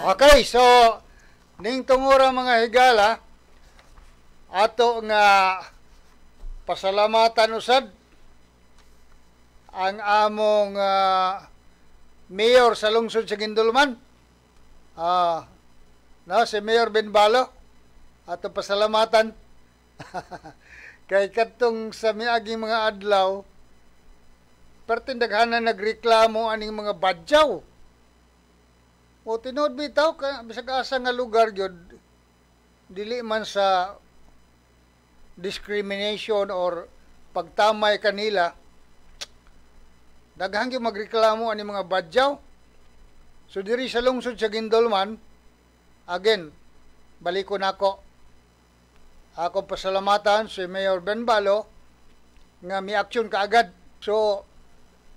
Okay, so ning tungura, mga higala, ato nga pasalamatan usad ang among mayor sa lungsod sa Guindulman. No, si Mayor Ben Balo. Ato pasalamatan kay kadtong sa miaging mga adlaw, perting daghanan nagreklamo aning mga badyaw. O tinuod bitaw ka bisag asa nga lugar gyud, dili man sa discrimination or pagtamay kanila, daghan gyud magreklamo ani mga badyaw. So diri sa lungsod sa Guindulman, again, baliko nako ako, pasalamatan si Mayor Ben Balo nga mi action kaagad. So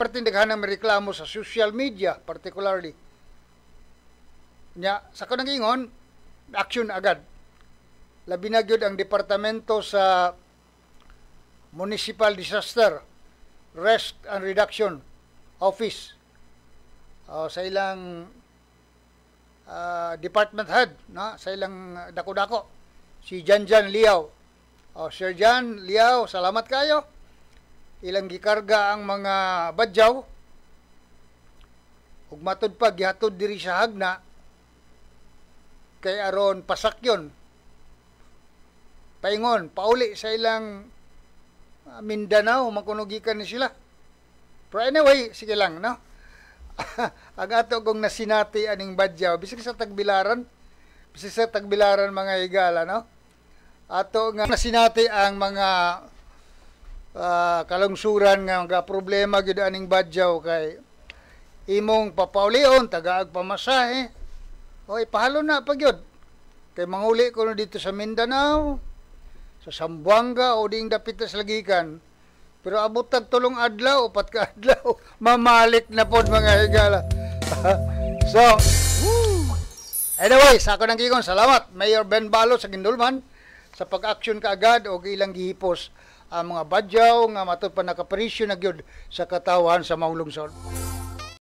perting daghan ang reklamo sa social media particularly. Nya sa kanang ingon, action agad. Labi na gyud ang departamento sa Municipal Disaster Risk and Reduction Office, sa ilang department head, no, sa ilang dako-dako, si Janjan Liao. Oh, Sir Jan Liao, salamat kayo. Ilang gikarga ang mga badyaw ug matud pa gihatod diri sa Jagna kay aron pasakyon paingon pauli sa ilang Mindanao man kuno gikan ni sila. Pero anyway, sige lang, no? Ang ato kong nasinati aning badyaw bisag sa Tagbilaran, bisag sa Tagbilaran, mga higala, no, ato nga nasinati ang mga kalungsuran nga mga problema gyud aning badyaw kay imong papaulion, tagaag pamasahe o ipahalo na pa gyud kay manguli kuno dito sa Mindanao, sa Zamboanga o diing dapit sa Lagikan. Pero abot tag 3 adlaw, 4 ka adlaw, mamalik na pod, mga higala. So anyway, sa ako nang gigon, salamat Mayor Ben Balo sa Guindulman sa pag-action kaagad og ilang gihipos ang mga badyaw nga matud pa nakapresyo na gyud sa katawhan sa maong lungsod.